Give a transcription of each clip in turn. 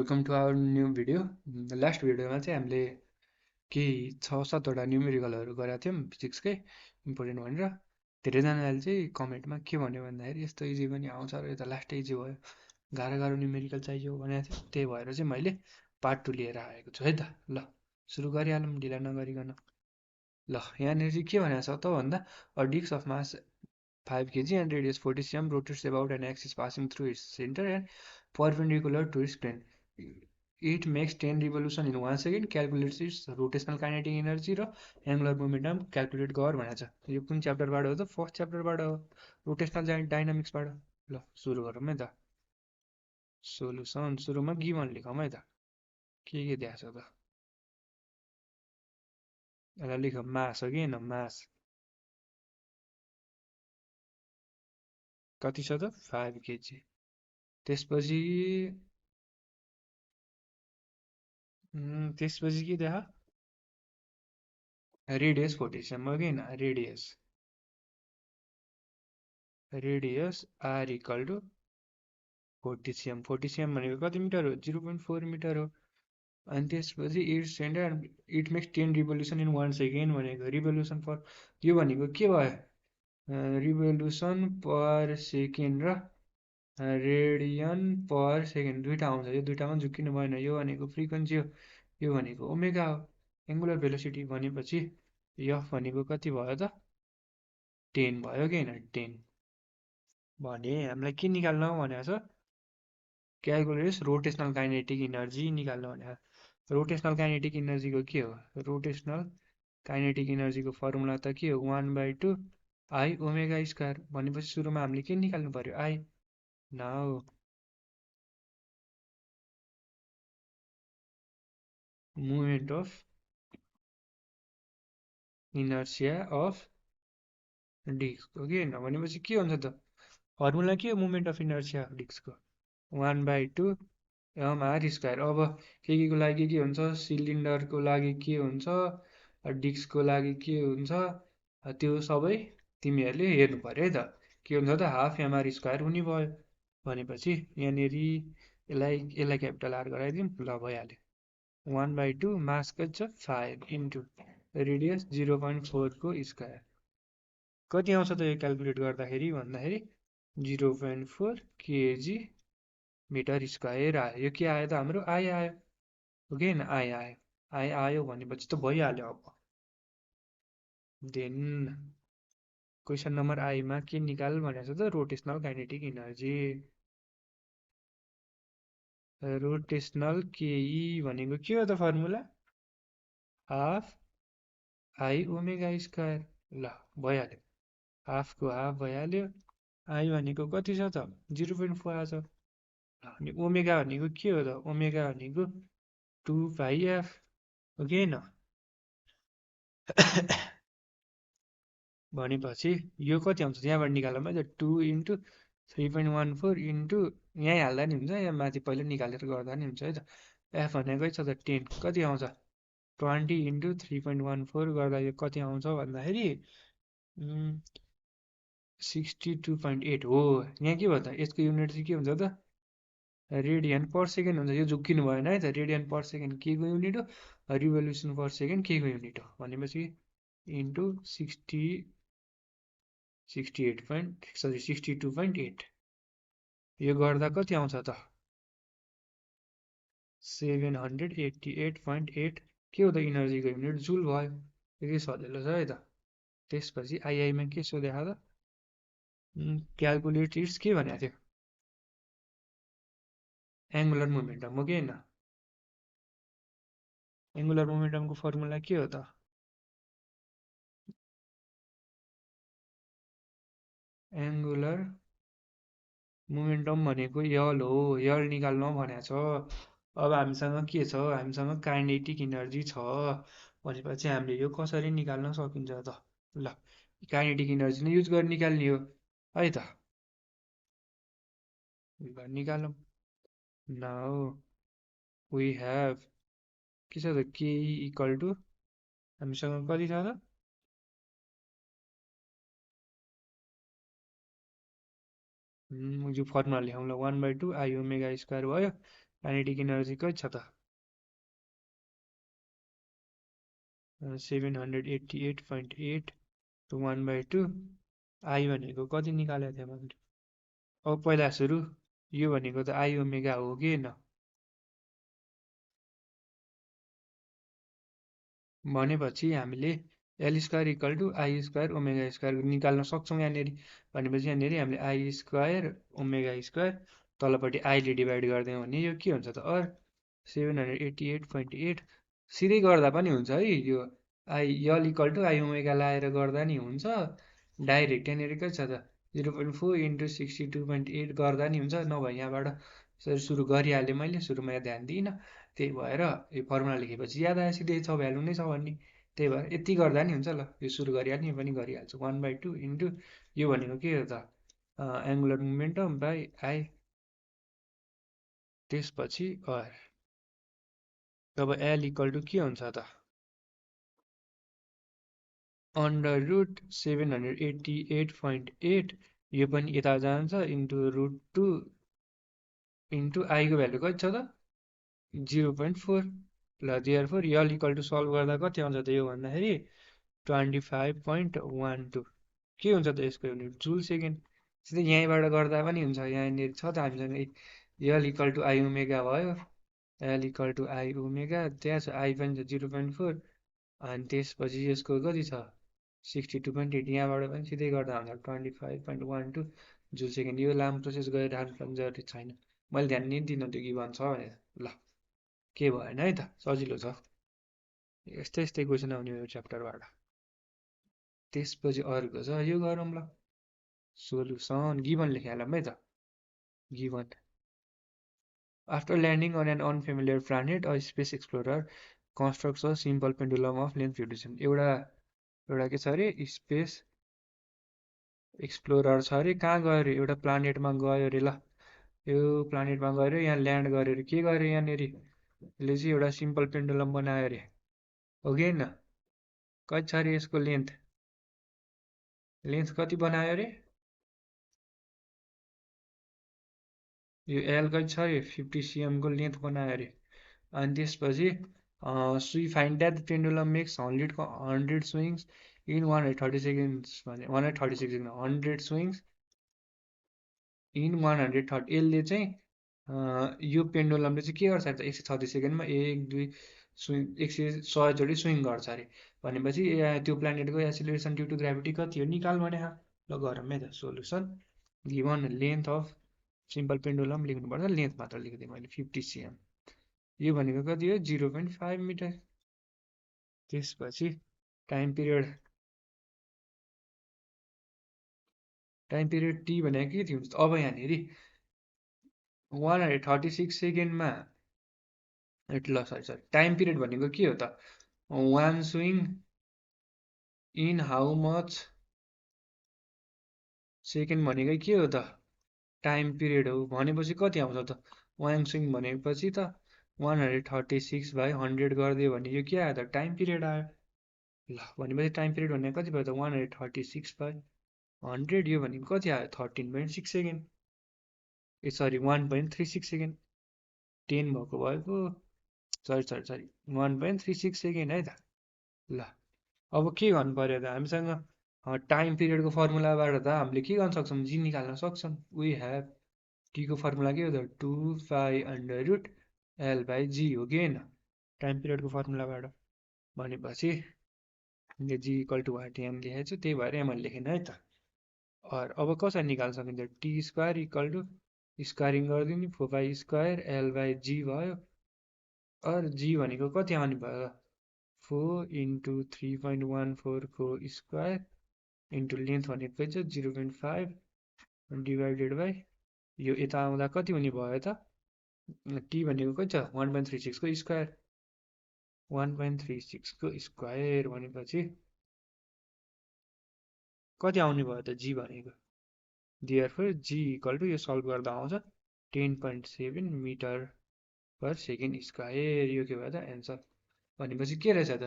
Welcome to our new video. Last भिडियोमा चाहिँ हामीले केही 6-7वटा न्युमेरिकलहरू गरेका थियौँ फिजिक्सकै इम्पोर्टेन्ट भनेर। धेरैजनाले चाहिँ कमेन्टमा के भन्यो भन्दाखेरि यस्तो इजी पनि आउँछ र यो त लास्टै इजी भयो, गाह्रो गाह्रो न्युमेरिकल चाहियो भनेको थियो। त्यही भएर चाहिँ मैले पार्ट 2 लिएर आएको छु है त। ल सुरु गरिहालौँ ढिला नगरिकन। ल यहाँनिर चाहिँ के भनेको छ त भन्दा a disk of mass 5 kg and radius 40 cm rotates about an axis passing through its center and perpendicular to its plane. It makes 10 revolution in 1 second. Calculates its rotational kinetic energy र angular momentum calculate गर भनेको छ। यो कुन च्याप्टरबाट हो त? First च्याप्टरबाट हो, rotational डाइनामिक्सबाट। ल सुरु गरौँ है त। सोलुसन सुरुमा गिभन लेखौँ है त। के दिएको छ त? यसलाई लेखौँ, मास हो कि होइन? मास कति छ त? 5 kg। त्यसपछि के देखा? रेडियस 40 cm हो कि होइन? Radius R equal to 40 cm। 40 cm भनेको कति मिटर हो? 0.4 मिटर हो। अनि त्यसपछि it centre it makes 10 revolution in 1 second भनेको रिभोल्युसन पर, यो भनेको के भयो? रिभोल्युसन पर सेकेन्ड र रेडियन पर सेकेन्ड दुईवटा आउँछ। यो दुईवटामा झुक्किनु भएन। यो भनेको फ्रिक्वेन्सी हो, यो भनेको ओमेगा हो। एङ्गुलर भेलोसिटी भनेपछि एफ भनेको कति भयो त? 10 भयो कि होइन? 10 भने हामीलाई के निकाल्न भनेको छ? क्यालकुलेट रोटेसनल काइनेटिक इनर्जी निकाल्नु भनेको। रोटेसनल काइनेटिक इनर्जीको के हो? रोटेसनल काइनेटिक इनर्जीको फर्मुला त के हो? 1/2 आई ओमेगा स्क्वायर। भनेपछि सुरुमा हामीले के निकाल्नु पर्यो? I. Now moment of inertia of disk हो कि होइन? भनेपछि के हुन्छ त? फर्मुला के हो मोमेन्ट अफ इनर्सिया अफ डिस्कको? 1/2 एमआर स्क्वायर। अब के को लागि के हुन्छ? सिलिन्डरको लागि के हुन्छ, डिस्कको लागि के हुन्छ, त्यो सबै तिमीहरूले हेर्नु पर्यो है त। के हुन्छ त? हाफ एमआर स्क्वायर हुने भयो। भनेपछि यहाँनिर यसलाई क्यापिटल आर गराइदिउँ। ल भइहाल्यो। 1/2 मास कति छ? 5 इन्टु रेडियस 0.4 को स्क्वायर। कति आउँछ त यो क्यालकुलेट गर्दाखेरि भन्दाखेरि 0.4 केजी मिटर स्क्वायर आयो। यो के आयो त? हाम्रो आई आयो हो कि होइन? आई आयो भनेपछि त भइहाल्यो। अब देन क्वेसन नम्बर आईमा के निकाल भनेको छ त? Rotational kinetic energy. रोटेसनल केई भनेको के हो त formula? Half I omega square. ल भइहाल्यो, हाफको हाफ भइहाल्यो। आई भनेको कति छ त? 0.4 आएको छ। अनि ओमेगा भनेको के हो त? ओमेगा भनेको 2πf हो कि होइन? भनेपछि यो कति आउँछ? यहाँबाट निकाल्दा है त 2 इन्टु 3.14 इन्टु यहीँ हाल्दा नि हुन्छ, यहाँ माथि पहिला निकालेर गर्दा नि हुन्छ है त। एफ भनेको छ त 10, कति आउँछ? 20 इन्टु 3.14 गर्दा यो कति आउँछ भन्दाखेरि 62.8 हो। यहाँ के भयो त? यसको युनिट चाहिँ के हुन्छ त? रेडियन पर सेकेन्ड हुन्छ। यो झुक्किनु भएन है त। रेडियन पर सेकेन्ड के को युनिट हो? रिभोल्युसन पर सेकेन्ड के को युनिट हो? भनेपछि इन्टु 62.8 यो गर्दा कति आउँछ त? 788.8 के हो त? इनर्जीको युनिट जुल भयो। यति सजिलो छ है त। त्यसपछि आइआईमा के सोधेको त? क्यालकुलेट इट्स के भनेको थियो? एङ्गुलर मोमेन्टम हो कि होइन? एङ्गुलर मोमेन्टमको फर्मुला के हो त? एङ्गुलर मोमेन्टम भनेको यल हो। यल निकाल्न भनेको छ। अब हामीसँग के छ? हामीसँग काइनेटिक इनर्जी छ। भनेपछि हामीले यो कसरी निकाल्न सकिन्छ त? ल काइनेटिक इनर्जी नै युज गरेर निकाल्ने हो है त। ल निकालौँ। नाउ वी हेभ के छ त? के इक्वल टु हामीसँग कति छ त? यो फर्मुला लेखौँ ल। 1/2 आई ओमेगा स्क्वायर भयो। काइनेटिक इनर्जी कति छ त 788.8 to 1/2 आई भनेको कति निकालेको थियो मैले अब पहिला सुरु यो भनेको त आई ओमेगा हो कि होइन भनेपछि हामीले L square equal to I square omega square निकाल्न सक्छौँ यहाँनिर भनेपछि यहाँनिर हामीले आई स्क्वायर ओमेगा स्क्वायर तलपट्टि आईले डिभाइड गरिदियौँ भने यो के हुन्छ त 788.8 सिधै गर्दा पनि हुन्छ है यो I L equal to I omega लाएर गर्दा नि हुन्छ डाइरेक्ट यहाँनिर के छ त 0.4 इन्टु 62.8 गर्दा नि हुन्छ नभए यहाँबाट सुरु गरिहालेँ मैले सुरुमा ध्यान दिइनँ त्यही भएर यो फर्मुला लेखेपछि याद आयो सिधै छ भ्यालु नै छ भन्ने त्यही भएर यति गर्दा नि हुन्छ ल यो सुरु गरिहाल्ने यो पनि गरिहाल्छु 1/2 इन्टु यो भनेको के हो त एङ्गुलर मोमेन्टम बाई आई त्यसपछि अब एल इक्वल टु के हुन्छ त अन्डर रुट 788.8 यो पनि यता जान्छ इन्टु √2 इन्टु आईको भ्यालु कति छ त 0.4 ल therefore L equal to solve गर्दा कति आउँछ त यो भन्दाखेरि 25.12 के हुन्छ त यसको युनिट जुल सेकेन्ड सिधै यहीँबाट गर्दा पनि हुन्छ यहाँनिर छ त हामीसँग L equal to I omega भयो L equal to I omega त्यहाँ छ आई पनि छ 0.4 अनि त्यसपछि यसको कति छ 62.8 यहाँबाट पनि सिधै गर्दा हुन्छ 25.12 जुल सेकेन्ड यो लामो प्रोसेस गरिरहनु पनि जरुरी छैन मैले ध्यान नै दिइनँ त्यो गिभन छ भनेर ल के भएन है त सजिलो छ यस्तै यस्तै क्वेसन आउने यो च्याप्टरबाट त्यसपछि अर्को छ यो गरौँ ल सोलुसन गिभन लेखिहालौँ है त given after landing on an unfamiliar planet a space explorer constructs a simple pendulum of length 50 एउटा के छ अरे स्पेस एक्सप्लोरर छ अरे कहाँ गयो अरे एउटा प्लानेटमा गयो अरे ल यो प्लानेटमा गएर यहाँ ल्यान्ड गरेर के गर्यो यहाँनिर यसले चाहिँ एउटा सिम्पल पेन्डुलम बनायो अरे हो कि होइन कति छ अरे यसको लेन्थ कति बनायो अरे यो एल कति छ अरे 50 cm को लेन्थ बनायो अरे अनि त्यसपछि we find that the pendulum makes 100 swings in 130 seconds भने 130 seconds 100 swings in 130 यसले चाहिँ यो पेन्डुलमले चाहिँ के गर्छ त 136 सेकेन्डमा 1 2 स्विङ 100 जोडी स्विङ गर्छ अरे भनेपछि त्यो प्लानेटको एक्सिलरेसन ड्यु टु ग्राभिटी कति हो निकाल भने ल गरौँ है त solution given length of simple pendulum लेख्नुपर्छ लेन्थ मात्र लेखिदिएँ मैले 50 cm यो भनेको कति हो 0.5 मिटर त्यसपछि टाइम पिरियड टी भनेको के थियो अब यहाँनिर 136 सेकेन्डमा ल सरी टाइम पिरियड भनेको के हो त one swing in how much second भनेको के हो त टाइम पिरियड हो भनेपछि कति आउँछ त वान स्विङ भनेपछि त 136/100 गरिदियो भने यो के आयो त टाइम पिरियड आयो ल भनेपछि टाइम पिरियड भनेको कति भयो त 136/100 यो भनेको कति आयो 13.6 सेकेन्ड ए सरी 1.36 सेकेन्ड 10 भएको भएको सरी 1.36 सेकेन्ड है त ल अब के गर्नु पर्यो त हामीसँग टाइम पिरियडको फर्मुलाबाट त हामीले के गर्न सक्छौँ जी निकाल्न सक्छौँ वी हेभ टीको फर्मुला के हो त 2π√L/g हो कि होइन टाइम पिरियडको फर्मुलाबाट भनेपछि जी इक्वल टु वाट यहाँ लेखेको छु त्यही भएर यहाँ मैले लेखेन है त अब कसरी निकाल्न सकिन्छ T square equal to squaring गरिदिने 4π² L/g भयो और जी भनेको कति आउने भयो 4 इन्टु 3.14 को स्क्वायर इन्टु लेन्थ भनेको कति छ 0.5 डिभाइडेड बाई यो यता आउँदा कति हुने भयो त टी भनेको कति छ 1.36 को स्क्वायर 1.36 को स्क्वायर भनेपछि कति आउने भयो त जी भनेको देयरफोर जी इक्वल टु यो सल्भ गर्दा आउँछ 10.7 मिटर पर सेकेन्ड स्क्वायर यो के भयो त एन्सर भनेपछि के रहेछ त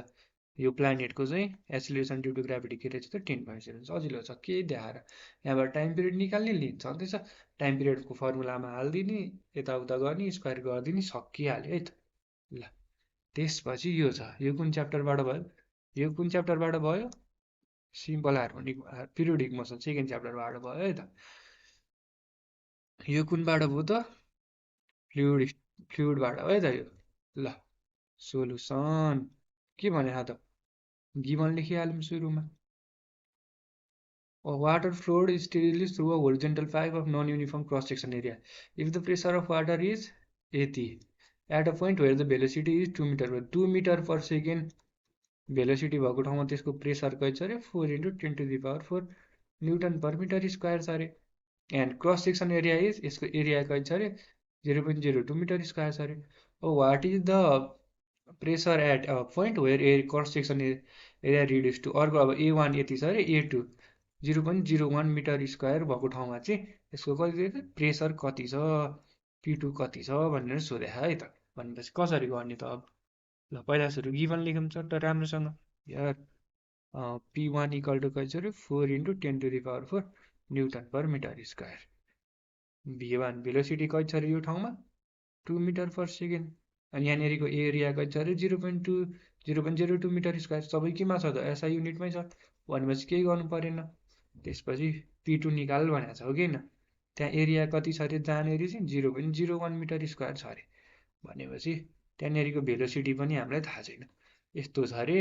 यो प्लानेटको चाहिँ एसिलेरेसन ड्यु टु ग्राभिटी के रहेछ त 10.7 सजिलो छ केही देखाएर यहाँबाट टाइम पिरियड निकाल्ने लिन्छ छँदैछ टाइम पिरियडको फर्मुलामा हालिदिने यताउता गर्ने स्क्वायर गरिदिने सकिहाल्यो है त ल त्यसपछि यो छ यो कुन च्याप्टरबाट भयो यो कुन च्याप्टरबाट भयो simple harmonic periodic motion second च्याप्टरबाट भयो है त यो कुनबाट भयो त फ्लुइडबाट हो है त यो ल सोलुसन के भने त गिभन लेखिहाल्यौँ सुरुमा water flowed steadily through a horizontal pipe of non-uniform cross-section area. If the pressure of water is 80 at a point where the velocity is 2 meter 2 meter per second velocity भएको ठाउँमा त्यसको pressure कति छ अरे 4 into 10 to the power 4 newton per metre square छ अरे and cross section area is यसको area कति छ अरे 0.02 मिटर स्क्वायर छ अरे what is the pressure at a point where cross section area reduce to अर्को अब A1 यति छ अरे A2 0.01 मिटर स्क्वायर भएको ठाउँमा चाहिँ यसको कति प्रेसर कति छ P2 कति छ भनेर सोधे है त भनेपछि कसरी गर्ने त अब ल पहिला सुरु गिभन लेखौँ त राम्रोसँग यार P1 इक्वल टु कति छ अरे 4 into 10 to the power 4 newton per metre square V1 velocity कति छ अरे यो ठाउँमा 2 मिटर पर सेकेन्ड अनि यहाँनिरको एरिया कति छ अरे 0.02 मिटर स्क्वायर सबै केमा छ त एसआई युनिटमै छ भनेपछि केही गर्नु परेन त्यसपछि P2 निकाल भनेको छ हो कि त्यहाँ एरिया कति छ अरे जहाँनिर चाहिँ 0.01 मिटर स्क्वायर छ अरे भनेपछि त्यहाँनिरको भेलोसिटी पनि हामीलाई थाहा छैन यस्तो छ अरे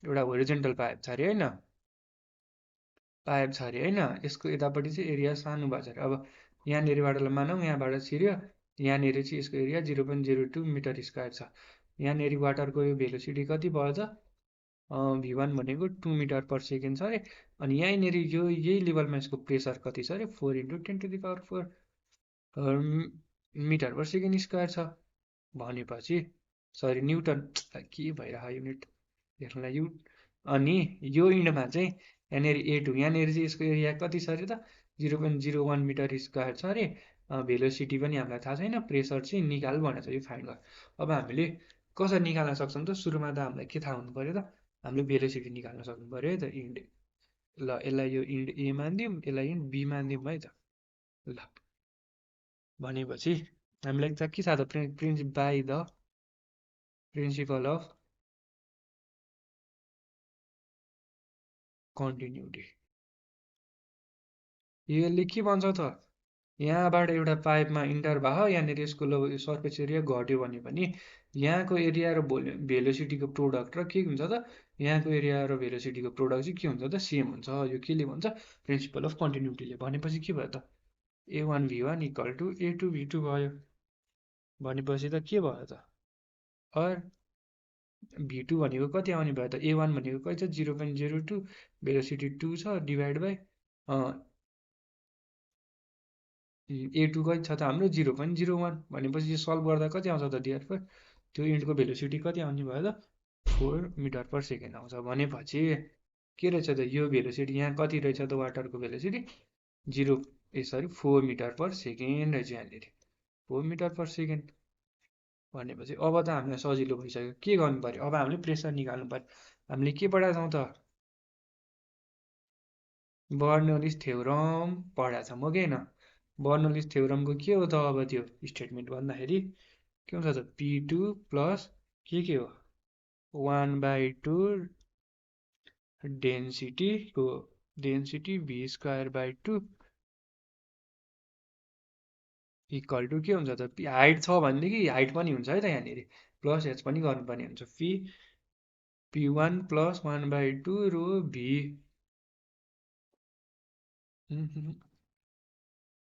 एउटा होरिजेन्टल पाइप छ अरे होइन पाइप छ अरे होइन यसको यतापट्टि चाहिँ एरिया सानो भएको छ अरे अब यहाँनिरबाट मानौँ यहाँबाट छिर्यो यहाँनिर चाहिँ यसको एरिया 0.02 मिटर स्क्वायर छ यहाँनिर वाटरको यो भेलोसिटी कति भयो त V1 भनेको 2 मिटर पर सेकेन्ड छ अरे अनि यहीँनिर यो यही लेभलमा यसको प्रेसर कति छ अरे 4 into 10 to the power 4 metre per second square छ भनेपछि सरी न्युटन के भइरहेको युनिट लेख्नलाई यु अनि यो इन्डमा चाहिँ यहाँनिर A2 यहाँनिर चाहिँ यसको एरिया कति छ अरे त 0.01 मिटर स्क्वायर छ अरे भेलोसिटी पनि हामीलाई थाहा छैन प्रेसर चाहिँ निकाल भनेको छ यो फाइन्ड गर अब हामीले कसरी निकाल्न सक्छौँ त सुरुमा त हामीलाई के थाहा हुनु पर्यो त हामीले भेलोसिटी निकाल्न सक्नु पर्यो है त इन्ड ल यसलाई यो इन्ड A मानिदिउँ यसलाई इन्ड B मानिदिउँ है त ल भनेपछि हामीलाई त के थाहा त by the principal of continuity यसले के भन्छ त यहाँबाट एउटा पाइपमा इन्टर भयो यहाँनिर यसको सर्फेस एरिया घट्यो भने पनि यहाँको एरिया र भेलोसिटीको प्रोडक्ट र के हुन्छ त यहाँको एरिया र भेलोसिटीको प्रोडक्ट चाहिँ के हुन्छ त सेम हुन्छ यो केले भन्छ प्रिन्सिपल अफ कन्टिन्युटीले भनेपछि के भयो त A1 V1 equal to A2 V2 भयो भनेपछि त के भयो त अर V2 भनेको कति आउने भयो त A1 भनेको कति छ 0.02 भेलोसिटी 2 छ डिभाइड बाई A2 कति छ त हाम्रो 0.01 भनेपछि यो सल्भ गर्दा कति आउँछ त डियर पर त्यो इन्डको भेलोसिटी कति आउने भयो त 4 मिटर पर सेकेन्ड आउँछ भनेपछि के रहेछ त यो भेलोसिटी यहाँ कति रहेछ त वाटरको भेलोसिटी 4 मिटर पर सेकेन्ड रहेछ यहाँनिर 4 मिटर पर सेकेन्ड भनेपछि अब त हामीलाई सजिलो भइसक्यो के गर्नु पर्यो अब हामीले प्रेसर निकाल्नु पर्यो हामीले के पढाएको छौँ त बर्नौलिस थ्योरम पढाएको छौँ हो कि होइन बर्नौलिस थ्योरमको के हो त अब त्यो स्टेटमेन्ट भन्दाखेरि के हुन्छ त P2 प्लस के हो 1/2 density V square by 2 equal to के हुन्छ त हाइट छ भनेदेखि हाइट पनि हुन्छ है त यहाँनिर प्लस एच पनि गर्नुपर्ने हुन्छ P1 प्लस 1/2 रो V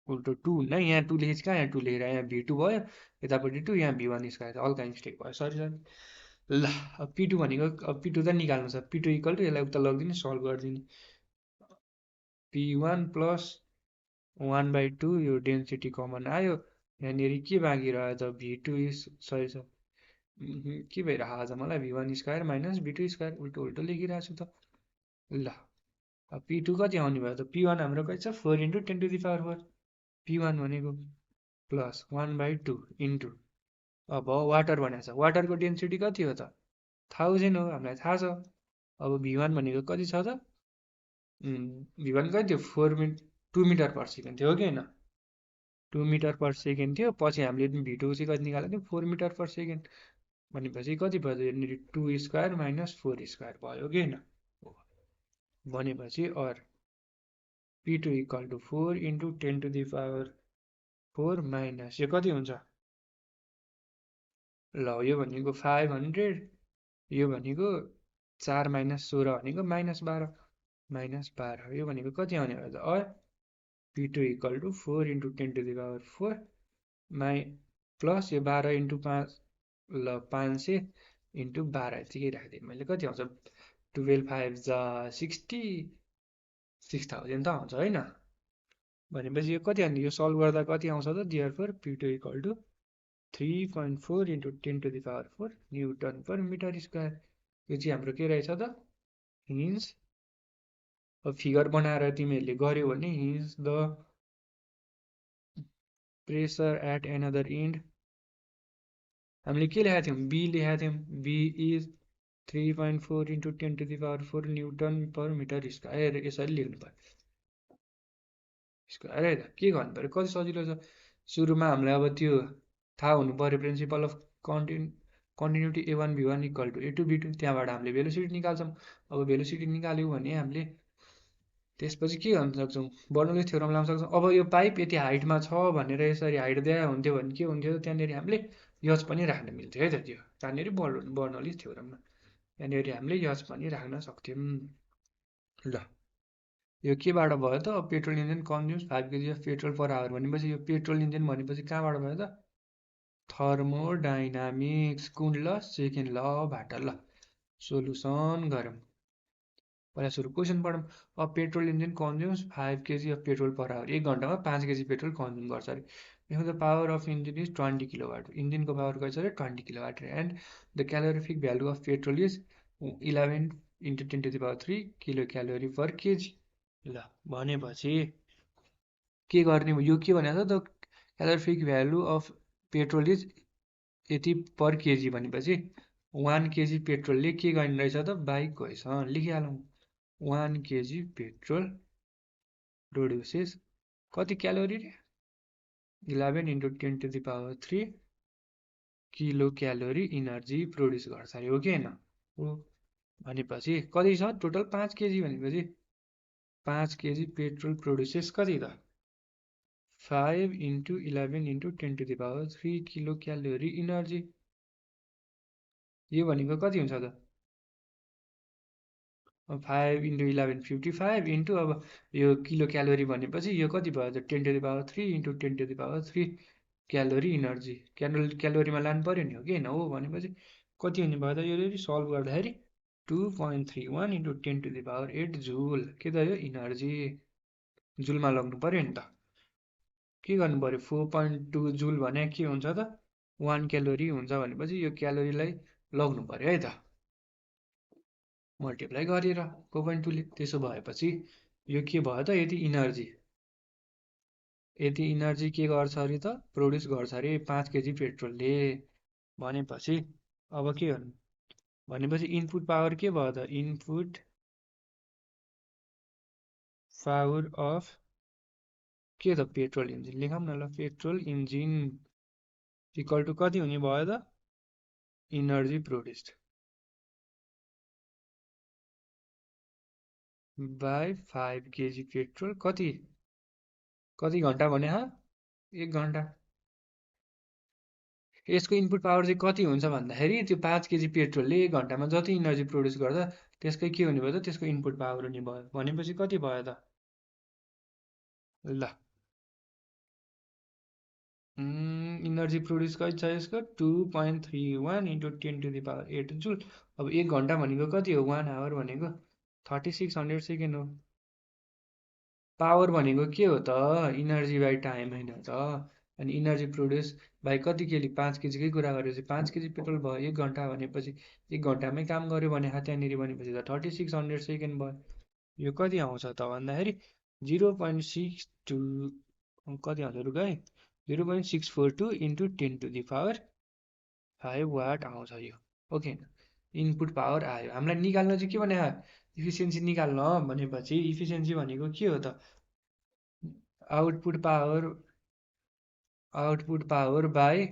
उल्टो 2 हुन्न यहाँ 2 लेखेपछि कहाँ यहाँ 2 लेखेर यहाँ V2 भयो यतापट्टि 2 यहाँ V1 स्क्वायर हल्का मिस्टेक भयो सरी ल अब P2 भनेको अब P2 त निकाल्नु छ P2 इक्वल टु यसलाई उता लगिदिने सल्भ गरिदिने P1 प्लस 1/2 यो डेन्सिटी कमन आयो यहाँनिर के बाँकी रह्यो त V2 सरी छ के भइरहेको आज मलाई V1 square minus V2 square उल्टो उल्टो लेखिरहेको छु त ल अब P2 कति आउने भयो त P1 हाम्रो कति छ 4 into 10 to the power 4 P1 भनेको प्लस 1/2 इन्टु अब वाटर भनेको छ वाटरको डेन्सिटी कति हो त 1000 हो, हामीलाई थाहा छ। अब V1 भनेको कति छ त? V1 कति थियो? 2 मिटर पर सेकेन्ड थियो, हो कि होइन? 2 मिटर पर सेकेन्ड थियो। पछि हामीले V2 चाहिँ कति निकालेको थियौँ? 4 मिटर पर सेकेन्ड। भनेपछि कति भयो त? यहाँनिर 2 स्क्वायर माइनस 4 स्क्वायर भयो कि होइन? भनेपछि P2 equal to 4 into 10 to the power 4 minus यो कति हुन्छ? ल यो भनेको 500, यो भनेको 4 माइनस 16 भनेको -12 यो भनेको कति आउने भयो त? P2 equal to 4 into 10 to the power 4 plus यो 12 इन्टु 5 ल 500 इन्टु 12 यतिकै राखिदिएँ मैले। कति आउँछ? 12 5 जा 60 6000 त आउँछ होइन? भनेपछि यो कति आउने? यो सल्भ गर्दा कति आउँछ त? Therefore P2 equal to 3.4 into 10 to the power 4 newton per metre square. यो चाहिँ हाम्रो के रहेछ त? हिन्ज। अब फिगर बनाएर तिमीहरूले गर्यो भने hence the pressure at another end हामीले के लेखेका थियौँ? बी लेखेका थियौँ। B is 3.4 into 10 to the power 4 newton per metre square. यसरी लेख्नु पर्यो स्क्वायर है त। के गर्नु पर्यो? कति सजिलो छ। सुरुमा हामीलाई अब त्यो थाहा हुनु पर्यो, principle of continuity A1 B1 equal to A2 B2। त्यहाँबाट हामीले भेलोसिटी निकाल्छौँ। अब भेलोसिटी निकाल्यौँ भने हामीले त्यसपछि के गर्न सक्छौँ? बर्नौलीज थ्योरम लगाउन सक्छौँ। अब यो पाइप यति हाइटमा छ भनेर यसरी हाइट दिए हुन्थ्यो भने के हुन्थ्यो? त्यहाँनिर हामीले यच पनि राख्न मिल्थ्यो है त। त्यो त्यहाँनिर बर्नौलीज थ्योरममा त्यहाँनिर हामीले यच पनि राख्न सक्थ्यौँ। ल यो केबाट भयो त? Petrol engine consumes 5 kg of petrol per hour भनेपछि यो पेट्रोल इन्जिन भनेपछि कहाँबाट भयो त? थर्मोडाइनामिक्स। कुन ल? सेकेन्ड लबाट। ल सोलुसन गरौँ। पहिला सुरु क्वेसन पढौँ। अब petrol engine consumes 5 kg of petrol per hour. 1 घन्टामा 5 kg पेट्रोल कन्ज्युम गर्छ अरे। If the power of engine is 20 kilowatt, इन्जिनको power कति छ अरे? 20 kilowatt, and the calorific value of petrol is 11 into 10 to the power 3 kilocalorie per kg। ल भनेपछि के गर्ने? यो के भनेको छ? The calorific value of petrol is यति पर केजी भनेपछि 1 kg पेट्रोलले के गर्ने रहेछ त? बाई क्वेसन लेखिहालौँ। 1 kg पेट्रोल प्रोड्युसेस कति क्यालोरी रे? 11 into 10 to the power 3 kilo calorie energy produce गर्छ अरे, हो कि होइन? हो। भनेपछि कति छ टोटल? 5 kg भनेपछि 5 kg पेट्रोल प्रोड्युसेस कति त? 5 into 11 into 10 to the power 3 kilo calorie energy. यो भनेको कति हुन्छ त? 5 into 11 55 इन्टु अब यो किलो क्यालोरी भनेपछि यो कति भयो त? 10 to the power 3 into 10 to the power 3 calorie energy. क्यालोरीमा लानु पर्यो नि, हो कि होइन? हो। भनेपछि कति हुने भयो त? यो सल्भ गर्दाखेरि 2.31 into 10 to the power 8 जुल। के त यो? इनर्जी जुलमा लग्नु पर्यो नि त। के गर्नु पर्यो? 4.2 जुल भने के हुन्छ त? 1 क्यालोरी हुन्छ भनेपछि यो क्यालोरीलाई लग्नु पर्यो है त, मल्टिप्लाई गरेर 4.2 ले। त्यसो भएपछि यो के भयो त? यति इनर्जी के गर्छ अरे त? प्रोड्युस गर्छ अरे 5 kg पेट्रोलले। भनेपछि अब के गर्नु? भनेपछि इनपुट पावर के भयो त? इनपुट पावर अफ के त? पेट्रोल इन्जिन लेखौँ न ल। पेट्रोल इन्जिन इक्वल टु कति हुने भयो त? Energy produced by 5 kg petrol कति घन्टा भने? 1 घन्टा। यसको इनपुट पावर चाहिँ कति हुन्छ भन्दाखेरि त्यो 5 kg पेट्रोलले 1 घन्टामा जति इनर्जी प्रोड्युस गर्दा त्यसकै के हुने भयो त? त्यसको इनपुट पावर हुने भयो। भनेपछि कति भयो त? ल इनर्जी प्रोड्युस कति छ यसको? 2.31 इन्टु 10 टु द पावर 8 जुल। अब 1 घन्टा भनेको कति हो? 1 आवर भनेको 3600 सेकेन्ड हो। पावर भनेको के हो त? इनर्जी बाई टाइम होइन त। अनि इनर्जी प्रोड्युस बाई कति केजी? 5 केजीकै कुरा गरेपछि 5 kg पेट्रोल भयो। 1 घन्टा भनेपछि 1 घन्टामै काम गर्यो भने त्यहाँनिर भनेपछि त 3600 सेकेन्ड भयो। यो कति आउँछ त भन्दाखेरि 0.62 कति आउँछ रुक है? 0.642 into 10 to the power 5 watt आउँछ यो, ओके। इनपुट पावर आयो। हामीलाई निकाल्न चाहिँ के भने इफिसियन्सी निकाल्न भनेपछि इफिसियन्सी भनेको के हो त output power by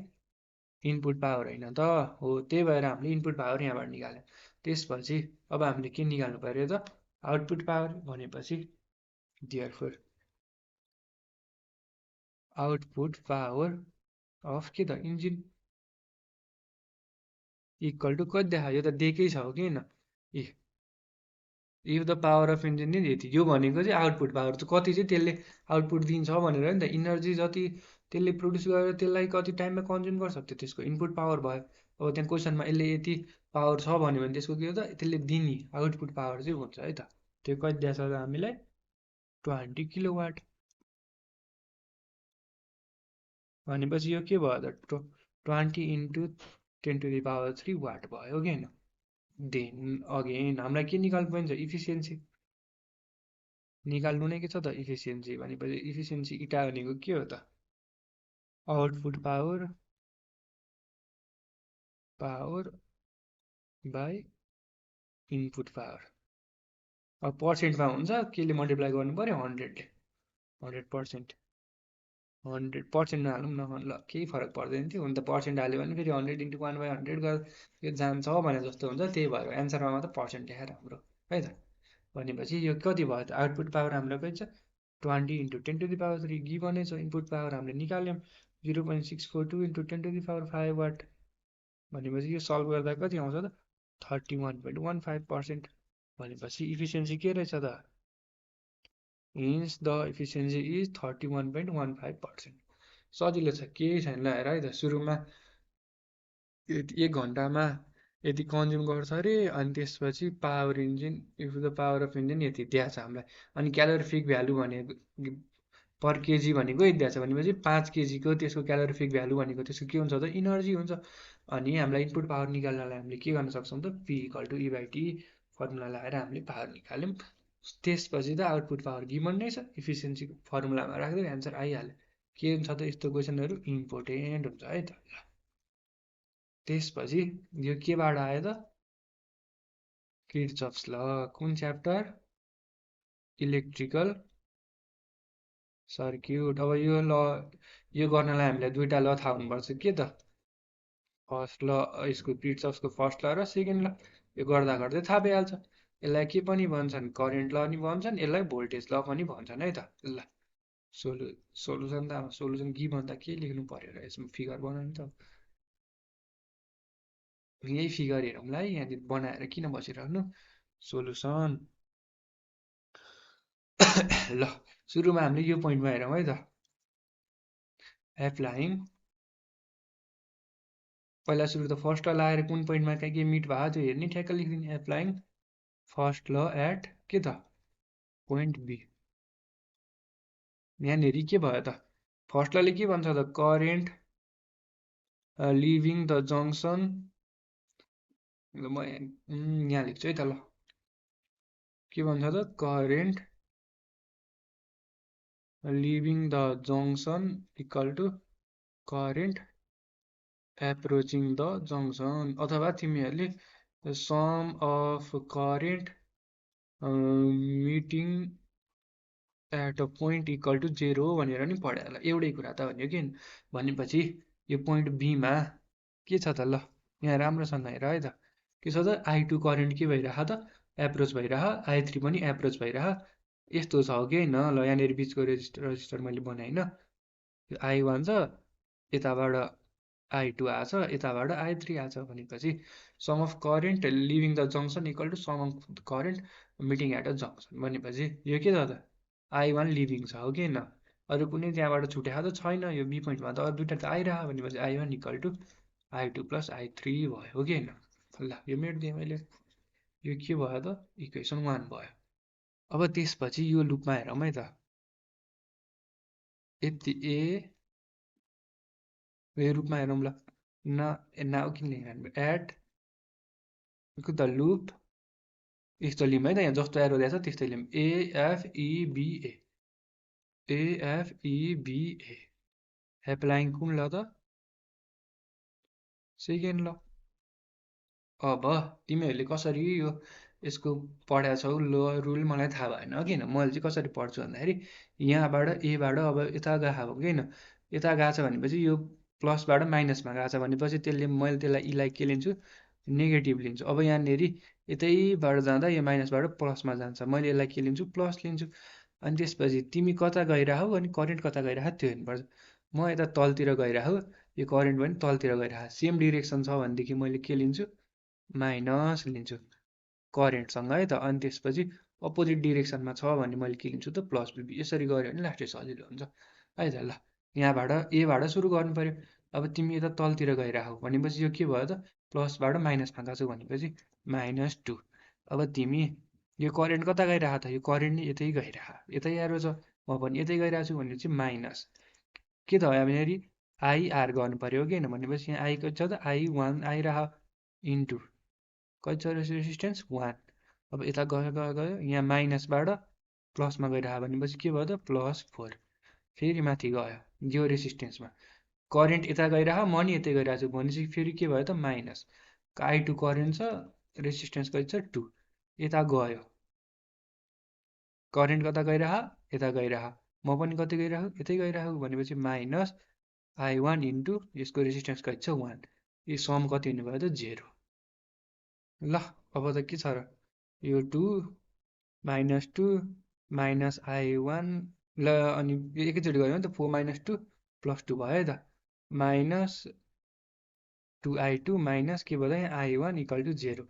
input power होइन त हो। त्यही भएर हामीले इनपुट पावर यहाँबाट निकाल्यौँ। त्यसपछि अब हामीले के निकाल्नु पर्यो त आउटपुट पावर भनेपछि देयरफोर आउटपुट पावर अफ के त इन्जिन इक्वल टु कति देखायो? यो त दिएकै छ हो कि होइन? If the power of engine is यति। यो भनेको चाहिँ आउटपुट पावर चाहिँ कति चाहिँ त्यसले आउटपुट दिन्छ भनेर नि त। इनर्जी जति त्यसले प्रड्युस गरेर त्यसलाई कति टाइममा कन्ज्युम गर्छ त्यो त्यसको इनपुट पावर भयो। अब त्यहाँ क्वेसनमा यसले यति पावर छ भन्यो भने त्यसको के हो त त्यसले दिने आउटपुट पावर चाहिँ हुन्छ है त। त्यो कति दिएछ त हामीलाई 20 किलोवाट भनेपछि यो के भयो त 20 इन्टु 10⁻³ वाट भयो कि होइन? देन अगेन हामीलाई के निकाल्नु पर्ने छ इफिसियन्सी निकाल्नु नै के छ त इफिसियन्सी भनेपछि इफिसियन्सी इटा भनेको के हो त output power by input power. अब पर्सेन्टमा हुन्छ केले मल्टिप्लाई गर्नु पर्यो 100ले 100%। 100%मा हालौँ न ल केही फरक पर्दैन थियो। हुन त पर्सेन्ट हाल्यो भने फेरि 100 इन्टु 1/100 गरेर यो जान्छ भने जस्तो हुन्छ। त्यही भएर एन्सरमा मात्र पर्सेन्ट लेखाएर हाम्रो है त। भनेपछि यो कति भयो त आउटपुट पावर हाम्रो कति छ 20 इन्टु 10⁻³ गिभनै छ। इनपुट पावर हामीले निकाल्यौँ 0.642 इन्टु 10⁵ वाट भनेपछि यो सल्भ गर्दा कति आउँछ त 31.15%। भनेपछि इफिसियन्सी के रहेछ त हिन्स द इफिसियन्सी इज 31.15%। सजिलो छ केही छैन ल हेर है त। सुरुमा 1 घन्टामा यति कन्ज्युम गर्छ अरे अनि त्यसपछि power engine if the power of engine यति दिएको छ हामीलाई। अनि क्यालोरिफिक भ्यालु भनेको पर केजी भनेको यति दिएको छ भनेपछि 5 केजीको त्यसको क्यालोरिफिक भ्यालु भनेको त्यसको के हुन्छ त इनर्जी हुन्छ। अनि हामीलाई इनपुट पावर निकाल्नलाई हामीले के गर्न सक्छौँ त पी इक्वल टु ई/टी फर्मुला लगाएर हामीले पावर निकाल्यौँ। त्यसपछि त आउटपुट पावर गिभन नै छ इफिसियन्सीको फर्मुलामा राख्दै एन्सर आइहाल्यो। के हुन्छ त यस्तो क्वेसनहरू इम्पोर्टेन्ट हुन्छ है त। त्यसपछि यो केबाट आयो त किर्चफ्स ल कुन च्याप्टर इलेक्ट्रिकल सर्क्युट। अब यो ल यो गर्नलाई हामीलाई दुईटा ल थाहा हुनुपर्छ के त फर्स्ट ल यसको किर्चफ्सको फर्स्ट ल र सेकेन्ड ल। यो गर्दा गर्दै थाहा भइहाल्छ। यसलाई के पनि भन्छन् करेन्ट ल पनि भन्छन् यसलाई भोल्टेज ल पनि भन्छन् है त। ल सोलुसन त सोलुसन गिभन त के लेख्नु पर्यो र यसमा फिगर बनाउनु त यही फिगर हेरौँला है। यहाँनिर बनाएर किन बसिराख्नु सोलुसन। ल सुरुमा हामीले यो पोइन्टमा हेरौँ है त एप्लाइङ पहिला सुरु त फर्स्ट ल लगाएर कुन पोइन्टमा के मिट भयो त्यो हेर्ने ठ्याक्क लेखिदिने एप्लाइङ फर्स्ट ल एट के त पोइन्ट बी। यहाँनिर के भयो त फर्स्ट लले के भन्छ त करेन्ट लिभिङ द जङ्सन म यहाँ लेख्छु है त ल के भन्छ त current leaving the junction equal to current approaching the junction अथवा तिमीहरूले sum of current meeting at a point equal to 0 भनेर नि पढायो होला। एउटै कुरा त भन्यो कि भनेपछि यो पोइन्ट बीमा के छ त ल यहाँ राम्रोसँग हेर है त के छ त I2 करेन्ट के भइरह त एप्रोच भइरह I3 पनि एप्रोच भइरह यस्तो छ कि होइन। ल यहाँनिर बिचको रजिस्टर मैले बनाएँ होइन यो I1 छ यताबाट I2 आछ यताबाट I3 आछ भनेपछि sum of current leaving the junction equal to sum of current meeting at a junction भनेपछि यो के छ त I1 लिभिङ छ हो कि होइन। अरू कुनै त्यहाँबाट छुट्याएको त छैन। यो बी पोइन्टमा त अरू दुइटा त आइरह भनेपछि I1 equal to I2 plus I3 भयो हो कि होइन। ल यो मेट्दिएँ मैले यो के भयो त इक्वेसन 1 भयो। अब त्यसपछि यो लुपमा हेरौँ है त यति यो रूपमा हेरौँ ल नाउ किन लेख्नु एट द लुप यस्तो लिउँ है त यहाँ जस्तो एरो दिएको छ त्यस्तै लिउँ AFEBA AFEBA एप्लाइङ कुन ल त सेकेन्ड ल अब तिमीहरूले कसरी यसको पढाएको छौ रुल मलाई थाहा भएन किन मैले चाहिँ कसरी पढ्छु भन्दाखेरि यहाँबाट एबाट अब यता गएको हो किन यता गएको छ भनेपछि यो प्लसबाट माइनसमा गएको छ भनेपछि त्यसले मैले त्यसलाई इलाई के लिन्छु नेगेटिभ लिन्छु अब यहाँनिर यतैबाट जाँदा यो माइनसबाट प्लसमा जान्छ मैले यसलाई के लिन्छु प्लस लिन्छु अनि त्यसपछि तिमी कता गइरहौ अनि करेन्ट कता गइरह त्यो हेर्नुपर्छ म यता तलतिर गइरह यो करेन्ट पनि तलतिर गइरह सेम डिरेक्सन छ भनेदेखि मैले के लिन्छु माइनस लिन्छु करेन्टसँग है त अनि त्यसपछि अपोजिट डिरेक्सनमा छ भने मैले के लिन्छु त प्लस यसरी गऱ्यो भने लास्टै सजिलो हुन्छ है त ल यहाँबाट एबाट सुरु गर्नु पऱ्यो अब तिमी यता तलतिर गइरहौ भनेपछि यो के भयो त प्लसबाट माइनसमा गएको छु भनेपछि -2 अब तिमी यो करेन्ट कता गइरह त यो करेन्ट नि यतै गइरह यतै एरो छ म पनि यतै गइरहेको छु भनेपछि माइनस के त भयो भनेरि आइआर गर्नु पऱ्यो हो किन भनेपछि यहाँ आई कति छ त I1 आइरह इन्टु कति छ रेसिस्टेन्स 1 अब यता गयो गयो गयो यहाँ माइनसबाट प्लसमा गइरह भनेपछि के भयो त +4 फेरि माथि गयो यो रेसिस्टेन्समा करेन्ट यता गइरह म नि यतै गइरहेको छु भनेपछि फेरि के भयो त माइनस I2 करेन्ट छ रेसिस्टेन्स कति छ 2 यता गयो करेन्ट कता गइरह यता गइरह म पनि कति गइरह यतै गइरह भनेपछि -I1 इन्टु यसको रेसिस्टेन्स कति छ 1 यो सम कति हुने भयो त 0 ल अब त के छ र यो 2 -2 -I1 ल अनि एकैचोटि गऱ्यो भने त 4 - 2 +2 भयो है त -2I2 माइनस के भयो त यहाँ I1 = 0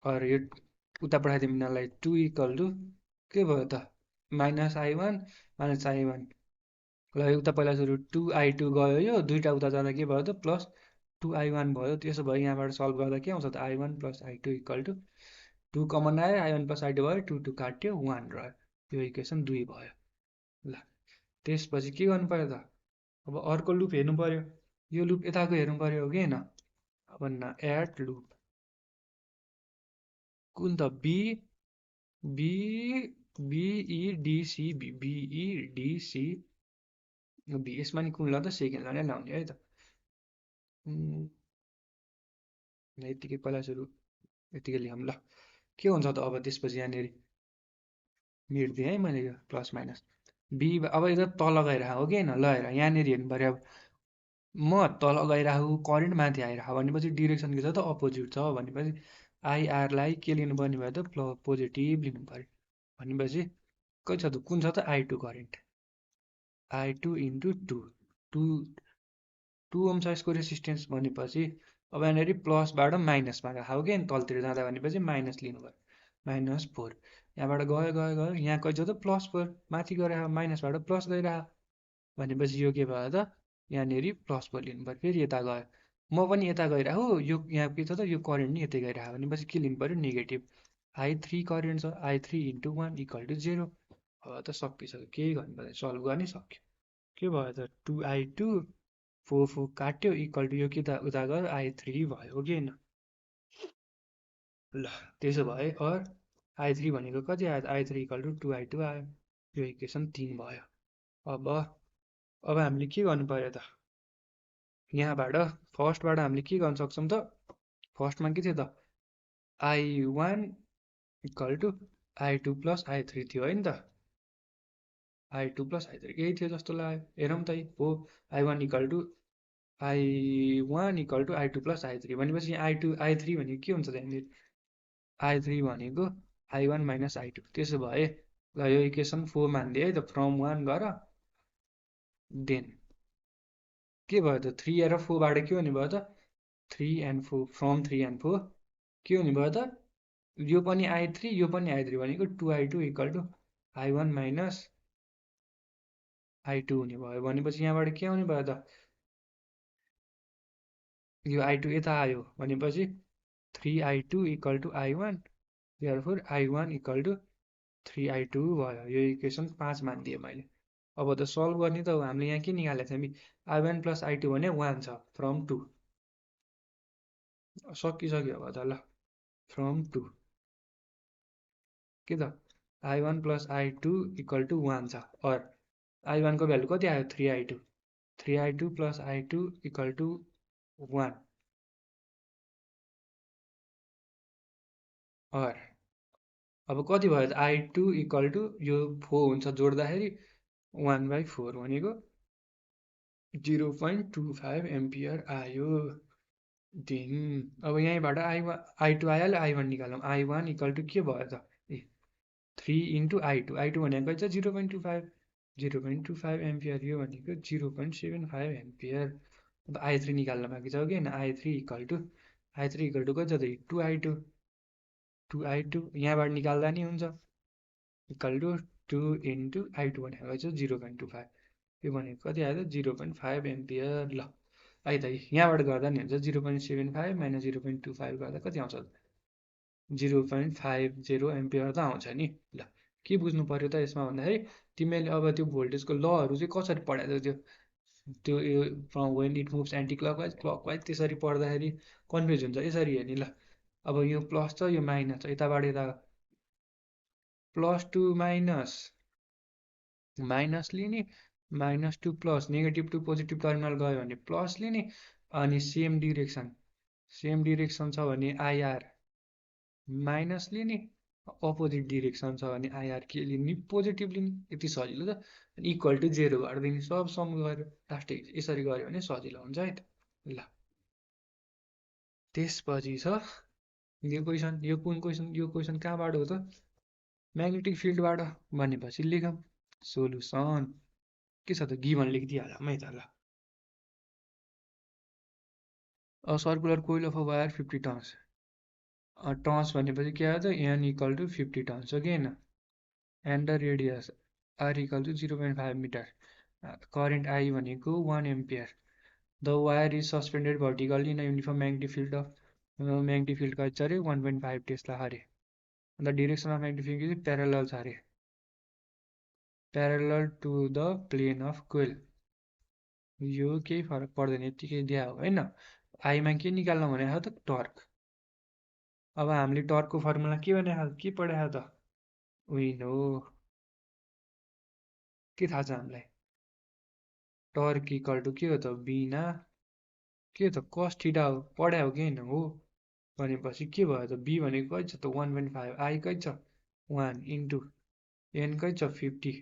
और यो उता पठाइदिउँ यिनीहरूलाई 2 = के भयो त -I1 -I1 ल उता पहिला सुरु 2I2 गयो यो दुईटा उता जाँदा के भयो त +2I1 भयो त्यसो भए यहाँबाट सल्भ गर्दा के आउँछ त I1 + I2 = 2 कमन आयो I1 + I2 भयो 2 2 काट्यो 1 रह्यो यो इक्वेसन 2 भयो ल त्यसपछि के गर्नु पर्यो त अब अर्को लुप हेर्नु पर्यो यो लुप यताको हेर्नु पर्यो हो कि होइन अब न एट लुप कुन त बिइडिसी बिइडिसी बी यसमा नि कुन ल त सेकेन्डमा नै लाउने है त यतिकै पहिला सुरु यतिकै लेखौँ ल के हुन्छ त अब त्यसपछि यहाँनिर मेट्दिएँ है मैले यो प्लस माइनस बी अब यता तल गइरह हो कि होइन ल हेर यहाँनिर हेर्नु पऱ्यो अब म तल गइरहेको करेन्ट माथि आइरह भनेपछि डिरेक्सन के छ त अपोजिट छ भनेपछि आइआरलाई के लिनुपर्ने भयो त पोजिटिभ लिनु पऱ्यो भनेपछि कति छ त कुन छ त I2 current I2 into 2 2 Om छ यसको रेसिस्टेन्स भनेपछि अब यहाँनिर प्लसबाट माइनसमा गएको हो कि तलतिर जाँदा भनेपछि माइनस लिनु भयो -4 यहाँबाट गयो गयो गयो यहाँ कति छ त +4 माथि गएर माइनसबाट प्लस गइरह भनेपछि यो के भयो त यहाँनिर +4 लिनु पऱ्यो फेरि यता गयो म पनि यता गइरह यो यहाँ के छ त यो करेन्ट नि यतै गइरह भनेपछि के लिनु पऱ्यो नेगेटिभ I3 करेन्ट छ I3 × 1 = 0 अब त सकिसक्यो केही गर्नु पर्दैन सल्भ गर्ने सक्यो के भयो त 2I2 4 4 काट्यो = यो के त उता गयो I3 भयो हो कि होइन ल त्यसो भए और I3 भनेको कति आयो I3 = 2I2 आयो यो इक्वेसन 3 भयो अब हामीले के गर्नु पर्यो त यहाँबाट फर्स्टबाट हामीले के गर्न सक्छौँ त फर्स्टमा के थियो त I1 = I2 + I3 थियो होइन त I2 + I3 यही थियो जस्तो लाग्यो हेरौँ त हो I1 = I2 + I3 भनेपछि यहाँ I2 I3 भनेको के हुन्छ त यहाँनिर I3 भनेको I1 - I2 त्यसो भए ल यो इक्वेसन 4 मानिदिए है त फ्रम 1 गर देन के भयो त 3 र 4 बाट के हुने भयो त 3 and 4 फ्रम 3 and 4 के हुने भयो त यो पनि I3 यो पनि I3 भनेको 2I2 = I1 - I2 हुने भयो भनेपछि यहाँबाट के आउने भयो त यो I2 यता आयो भनेपछि 3I2 = I1 therefore I1 = 3I2 भयो यो इक्वेसन 5 मानिदिएँ मैले अब त सल्भ गर्ने त हामीले यहाँ के निकालेको थियौँ I1 + I2 भने 1 छ फ्रम 2 सकिसक्यो अब त ल फ्रम 2 के त I1 + I2 = 1 छ और I1 को भ्यालु कति आयो 3I2 3I2 + I2 = 1 आर अब कति भयो त I2 इक्वल टु यो 4 हुन्छ जोड्दाखेरि 1/4 भनेको 0.25 एम्पियर आयो। देन अब यहीँबाट I2 आइहाल्यो I1 निकालौँ I1 इक्वल टु के भयो त ए 3 इन्टु I2 I2 भनेको चाहिँ 0.25 एम्पियर यो भनेको 0.75 एम्पियर। अब I3 निकाल्न बाँकी छ कि होइन I3 इक्वल टु कति छ त 2I2 यहाँबाट निकाल्दा नि हुन्छ इक्वल टु 2 इन्टु I2 भनेको चाहिँ 0.25 यो भनेको कति आयो त 0.5 एम्पियर। ल है त यहाँबाट गर्दा नि हुन्छ 0.75 माइनस 0.25 गर्दा कति आउँछ 0.50 एम्पियर त आउँछ नि। ल के बुझ्नु पर्यो त यसमा भन्दाखेरि तिमीले अब त्यो भोल्टेजको लहरू चाहिँ कसरी पढाएको त्यो त्यो यो when it moves anti clockwise त्यसरी पढ्दाखेरि कन्फ्युज हुन्छ। यसरी हेर्ने ल अब यो प्लस छ यो माइनस छ यताबाट यता प्लस टू माइनस लिने minus to plus negative to positive terminal गयो भने प्लस लिने अनि सेम डिरेक्सन छ भने आइआर माइनस लिने अपोजिट डिरेक्सन छ भने आइआर के लिने पोजिटिभ लिने यति सजिलो त इक्वल टु 0 गरिदिने सब सम गरेर लास्टै यसरी गऱ्यो भने सजिलो हुन्छ है त। ल त्यसपछि छ यो क्वेसन यो कुन क्वेसन यो क्वेसन कहाँबाट हो त म्याग्नेटिक फिल्डबाट भनेपछि लेखौँ सोलुसन के छ त गिभन लेखिदिइहालौँ है त। ल A circular coil of a wire 50 turns. Turns भनेपछि के आयो त n इक्वल टु 50 टर्न्स हो कि होइन and the radius r equal to 0.5 metre current I भनेको 1 ampere the wire is suspended vertically in uniform magnetic field of magnetic field कति छ अरे 1.5 टेस्ला अरे अन्त डिरेक्सन अफ म्याग्नेटिक फिल्ड चाहिँ प्यारलल छ अरे parallel to the plane of coil यो केही फरक पर्दैन यतिकै दिया हो होइन आईमा के निकाल्न भनेको त टर्क। अब हामीले टर्कको फर्मुला के भनेको के पढाएको त विन हो के थाहा छ हामीलाई टर्क इक्वल टु के हो त बिना के हो त कस थीटा हो पढायो हो कि होइन हो भनेपछि के भयो त बी भनेको कति छ त 1.5 आई कति छ 1 इन्टु एन कति छ 50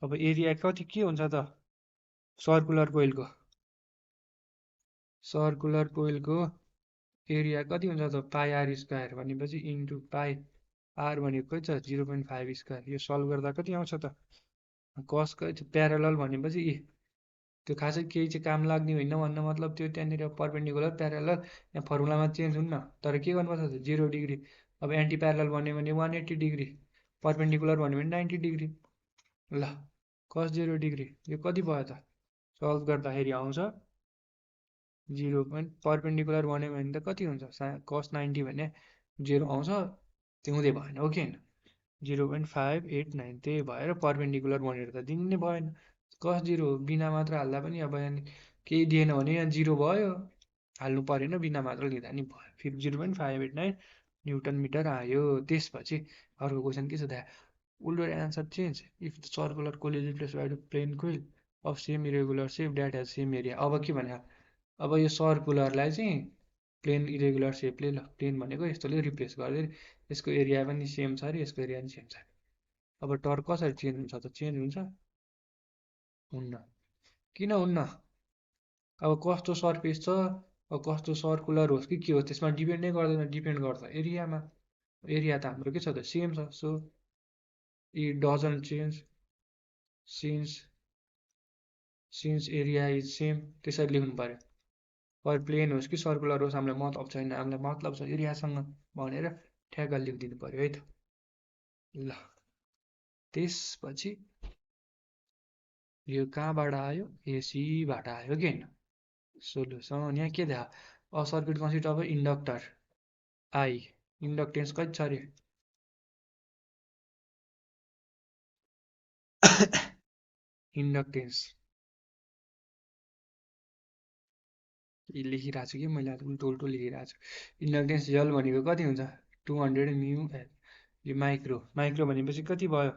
अब एरिया कति के हुन्छ त सर्कुलर कोइलको एरिया कति हुन्छ त पाई आर स्क्वायर भनेपछि इन्टु पाई आर भनेको कति छ 0.5 स्क्वायर यो सल्भ गर्दा कति आउँछ त कस कति प्यारलल भनेपछि त्यो खासै केही चाहिँ काम लाग्ने होइन भन्न मतलब त्यो त्यहाँनिर पर्पेन्डिकुलर प्यारलल यहाँ फर्मुलामा चेन्ज हुन्न तर के गर्नुपर्छ त 0 डिग्री अब एन्टी प्यारलल भन्यो भने 180 डिग्री पर्पेन्डिकुलर भन्यो भने 90 डिग्री। ल कस 0 डिग्री यो कति भयो त सल्भ गर्दाखेरि आउँछ 0 पर्पेन्डिकुलर भन्यो भने त कति हुन्छ कस 90 भने 0 आउँछ त्यो हुँदै भएन हो कि होइन 0.589 त्यही भएर पर्पेन्डिकुलर भनेर त दिनु नै भएन कस 0 बिना मात्र हाल्दा पनि अब यहाँ केही दिएन भने यहाँ 0 भयो हाल्नु परेन बिना मात्र लिँदा नि भयो फेरि 0.589 न्युटन मिटर आयो। त्यसपछि अर्को क्वेसन के छ त will your answer change if the circular coil is replaced by a plain coil of same irregular shape that has same area। अब के भने अब यो सर्कुलरलाई चाहिँ प्लेन इरेगुलर सेपले ल प्लेन भनेको यस्तोले रिप्लेस गरिदियो यसको एरिया पनि सेम छ अरे यसको एरिया पनि सेम छ अब टर्क कसरी चेन्ज हुन्छ त चेन्ज हुन्छ हुन्न किन हुन्न अब कस्तो सर्फेस छ अब कस्तो सर्कुलर होस् कि के होस् त्यसमा डिपेन्ड नै गर्दैन डिपेन्ड गर्छ एरियामा एरिया त हाम्रो के छ त सेम छ so it doesn't change since area is same त्यसरी लेख्नु पर्यो पर प्लेन होस् कि सर्कुलर होस् हामीलाई मतलब छैन हामीलाई मतलब छ एरियासँग भनेर ठ्याक्क लेखिदिनु पर्यो है त। ल त्यसपछि यो कहाँबाट आयो एसीबाट आयो कि होइन सोलुसन यहाँ के देखा a circuit consist of inductor I inductance कति छ अरे इन्डक्टेन्स लेखिरहेको छु कि मैले उल्टो उल्टो लेखिरहेको छु इन्डक्टेन्स यल भनेको कति हुन्छ 200 म्यु यो माइक्रो भनेपछि कति भयो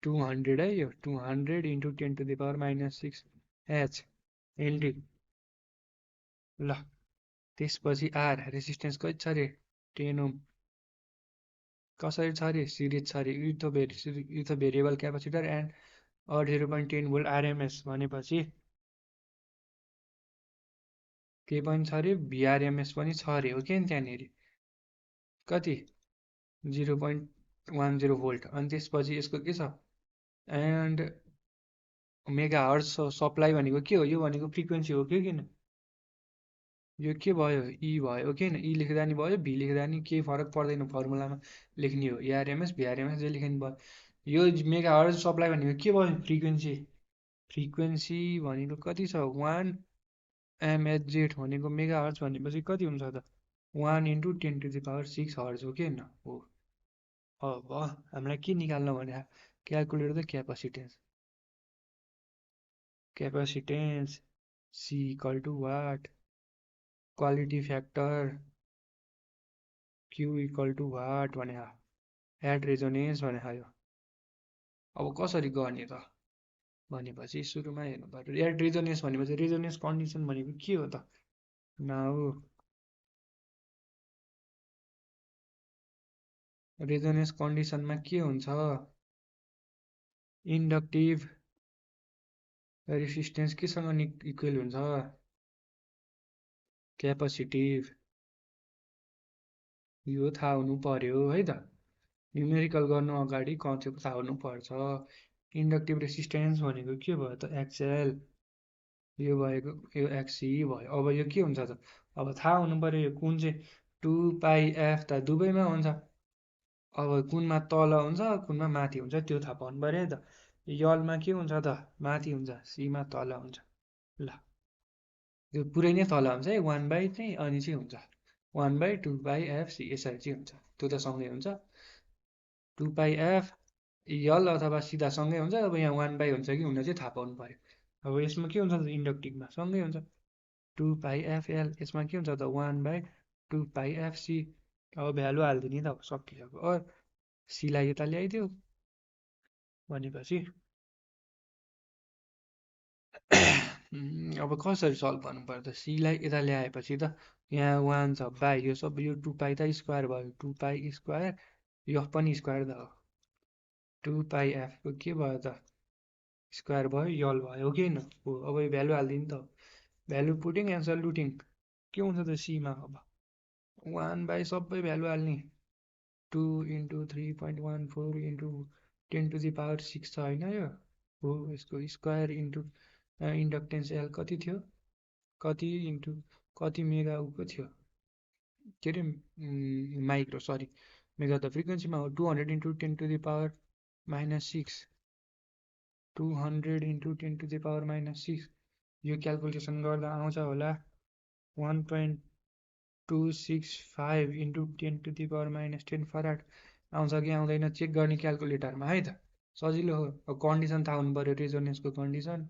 200 है यो 200 into 10 to the power -6 H henry. ल त्यसपछि आर रेसिस्टेन्स कति छ अरे 10 ओम कसरी छ अरे सिरिज छ अरे इथ variable capacitor and 0.10 volt RMS भनेपछि के पनि छ अरे भिआरएमएस पनि छ अरे हो कि त्यहाँनिर कति 0.10 भोल्ट अनि त्यसपछि यसको के छ एन्ड मेगा हर्ज सप्लाई भनेको के हो यो भनेको फ्रिक्वेन्सी हो कि किन यो के भयो ई भयो किन ई लेख्दा नि भयो भी लेख्दा नि केही फरक पर्दैन फर्मुलामा लेख्ने हो एआरएमएस भिआरएमएस जे लेख्ने भयो यो मेगा हर्ज सप्लाई भनेको के भयो फ्रिक्वेन्सी फ्रिक्वेन्सी भनेको कति छ 1 MHz भनेको मेगा हर्ज भनेपछि कति हुन्छ त 1 × 10⁶ हर्ज हो कि होइन हो अब हामीलाई के निकाल्न भने क्यालकुलेटर त capacitance C equal to what quality factor Q equal to what भने एड रेजोनेन्स भने यो अब कसरी गर्ने त भनेपछि सुरुमा हेर्नु पर्यो एड रेजोनेन्स भनेपछि रेजोनेन्स कन्डिसन भनेको के हो त नाउ रेजोनेन्स कन्डिसनमा के हुन्छ इन्डक्टिभ रेसिस्टेन्स केसँग इक्वल हुन्छ क्यापेसिटिभ यो थाहा हुनु पर्यो है त न्युमेरिकल गर्नु अगाडि कन्सेप्ट थाहा हुनुपर्छ इन्डक्टिभ रेसिस्टेन्स भनेको के भयो त एक्सएल यो भएको यो एक्सी भयो अब यो के हुन्छ त अब थाहा हुनु पर्यो यो कुन चाहिँ 2πf त दुवैमा हुन्छ अब कुनमा तल हुन्छ कुनमा माथि हुन्छ त्यो थाहा पाउनु पर्यो है त यलमा के हुन्छ त माथि हुन्छ सीमा तल हुन्छ ल यो पुरै नै तल हुन्छ है 1/, चाहिँ अनि चाहिँ हुन्छ 1/2πfc यसरी चाहिँ हुन्छ त्यो त सँगै हुन्छ 2πf यल अथवा सिधा सँगै हुन्छ अब यहाँ 1/, हुन्छ कि हुन चाहिँ थाहा पाउनु पर्यो अब यसमा के हुन्छ त इन्डक्टिभमा सँगै हुन्छ 2πfl यसमा के हुन्छ त 1/2πfc अब भ्यालु हालिदिने त अब सकिसक्यो सीलाई यता ल्याइदियो भनेपछि अब कसरी सल्भ गर्नु पर्यो त सीलाई यता ल्याएपछि त यहाँ 1 छ बाई यो सबै यो 2π त स्क्वायर भयो 2π स्क्वायर यो पनि स्क्वायर त हो 2πf को के भयो त स्क्वायर भयो यल भयो कि होइन हो अब यो भ्यालु हालिदिनु त भ्यालु पुटिङ एन्ड सल्युटिङ के हुन्छ त सीमा अब 1/, सबै भ्यालु हाल्ने 2 × 3.14 × 10⁶ छ होइन यो हो यसको स्क्वायर इन्टु इन्डक्टेन्स एल कति थियो कति इन्टु कति मेगा उको थियो के अरे माइक्रो सरी मेगा त फ्रिक्वेन्सीमा हो 200 × 10⁻⁻6 200 × 10⁻⁻6 यो क्यालकुलेसन गर्दा आउँछ होला 1.265 × 10⁻10 फराड आउँछ कि आउँदैन चेक गर्ने क्यालकुलेटरमा है त सजिलो हो अब कन्डिसन थाहा हुनु पर्यो रेजोनेन्सको कन्डिसन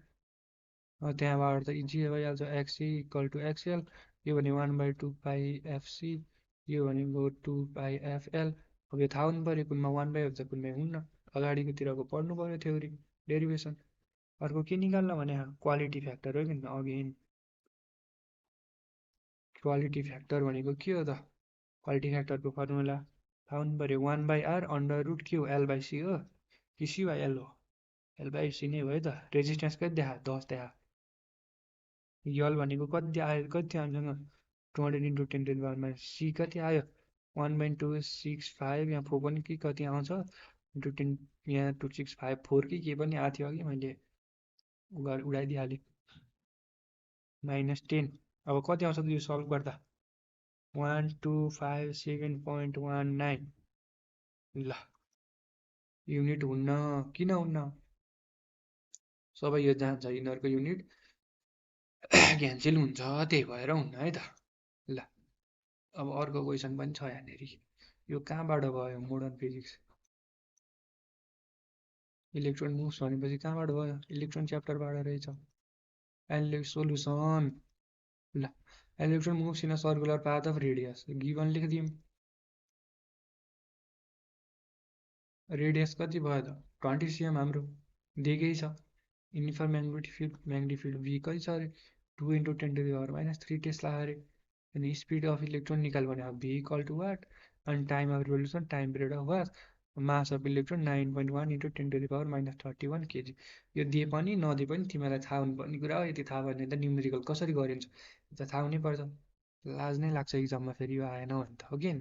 त्यहाँबाट त इजी भइहाल्छ एक्सी इक्वल टु एक्सएल यो भने 1/2πfc यो भनेको 2πfl अब यो थाहा हुनु पर्यो कुनमा 1/, हुन्छ कुनमा हुन्न अगाडिकोतिरको पढ्नु पर्यो थ्योरी डेरिभेसन अर्को के निकाल्न भने क्वालिटी फ्याक्टर हो कि अगेन क्वालिटी फ्याक्टर भनेको के हो त क्वालिटी फ्याक्टरको फर्मुला थाहा हुनु पर्यो 1/r √, के हो l/c हो कि c/l हो l/c नै भयो त रेजिस्टेन्स कति देखा 10 देखा यल भनेको कति आयो कति हामीसँग 200 × 10⁻⁻⁶ कति आयो 1.265 यहाँ 4 पनि कि कति आउँछ इन्टु 10 यहाँ 2654 कि के पनि आएको थियो अघि मैले उडाइदिइहालेँ -10 अब कति आउँछ त यो सल्भ गर्दा 1257.19 ल युनिट हुन्न किन हुन्न सबै यो जान्छ यिनीहरूको युनिट क्यान्सल हुन्छ त्यही भएर हुन्न है त ल अब अर्को क्वेसन पनि छ यहाँनिर यो कहाँबाट भयो मोडर्न फिजिक्स इलेक्ट्रोन मुभ्स भनेपछि कहाँबाट भयो इलेक्ट्रोन च्याप्टरबाट रहेछ एन्ड सोलुसन ल electron moves in a circular path of radius given लेखिदिउँ रेडियस कति भयो त 20 cm हाम्रो दिएकै छ युनिफर्म म्याग्नेटिक फिल्ड v कति छ अरे 2 × 10⁻³ टेस्ला अरे अनि स्पिड अफ इलेक्ट्रोन निकाल भने v इक्वल टु वाट अनि time of revolution time period of watch mass of electron 9.1 into 10⁻⁻³ KG. यो दिए पनि नदिए पनि तिमीलाई थाहा हुनुपर्ने कुरा हो। यति थाहा भयो भने त न्युमेरिकल कसरी गरिन्छ त थाहा हुनैपर्छ। लाज नै लाग्छ इक्जाममा फेरि यो आएन भने त, हो कि होइन?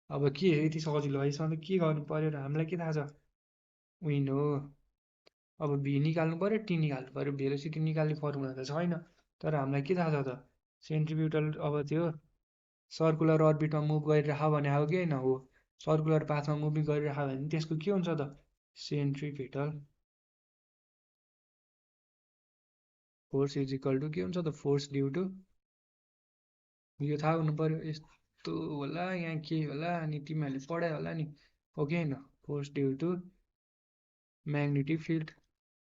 अब के यति सजिलो है, सधैँ के गर्नु पर्यो र हामीलाई के थाहा छ? विन हो। अब भी निकाल्नु पर्यो, टी निकाल्नु पर्यो, भेलोसिटी निकाल्ने फर्मुला त छैन। तर हामीलाई के थाहा छ त? सेन्ट्रिब्युटल अब त्यो सर्कुलर अर्बिटमा मुभ गरिरह भने हो कि होइन? हो। सर्कुलर पाथमा मुभिङ गरिरह भने त्यसको के हुन्छ त? Centripetal force is equal to के हुन्छ त? फोर्स ड्यु टु, यो थाहा हुनु पर्यो। यस्तो होला यहाँ के होला अनि तिमीहरूले पढायो होला नि, हो कि होइन? Force due to magnetic field,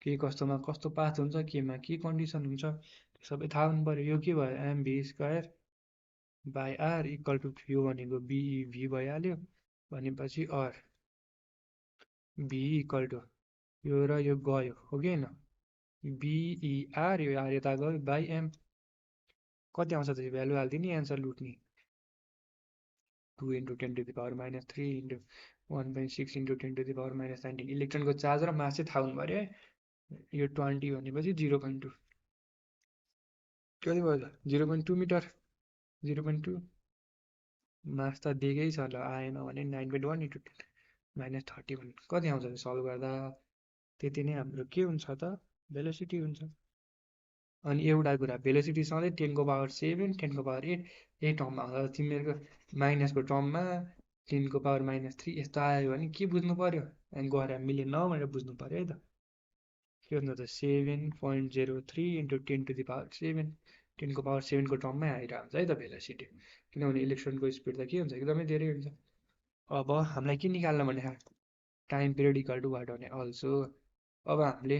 के कस्तोमा कस्तो पाथ हुन्छ, केमा के कन्डिसन हुन्छ, त्यो सबै थाहा हुनु पर्यो। यो के भयो? MV square by R equal to यो भनेको बिई भी भइहाल्यो भनेपछि आर भी इक्वल टु यो र यो गयो, हो कि होइन? बिइआर, यो आर यता गयो बाई एम। कति आउँछ त यो भ्यालु हालिदिने, एन्सर लुट्ने। 2 इन्टु 10⁻³ इन्टु 1.6 इन्टु 10⁻⁻19। इलेक्ट्रोनको चार्ज र मास चाहिँ थाहा हुनु पऱ्यो है। यो 20 भनेपछि 0.2 कति भयो त? 0.2 मिटर। 0.2 मास त दिएकै छ ल, आएन भने 9.1 इन्टु 10⁻³ भन्नु कति आउँछ त सल्भ गर्दा? त्यति नै हाम्रो के हुन्छ त? भेलोसिटी हुन्छ। अनि एउटा कुरा, भेलोसिटी सधैँ 10⁻7 10⁻8 यही टर्ममा आउँछ। तिमीहरूको माइनसको टर्ममा 10⁻³ यस्तो आयो भने के बुझ्नु पर्यो? अनि गएर मिलेन भनेर बुझ्नु पर्यो है त। के हुन्छ त? 7.03 इन्टु 10⁻7 10⁻7 को टर्ममै आइरहन्छ है त भेलोसिटी। किनभने इलेक्ट्रोनको स्पिड त के हुन्छ? एकदमै धेरै हुन्छ। अब हामीलाई के निकाल्न भने time period equal to what भने अल्सो। अब हामीले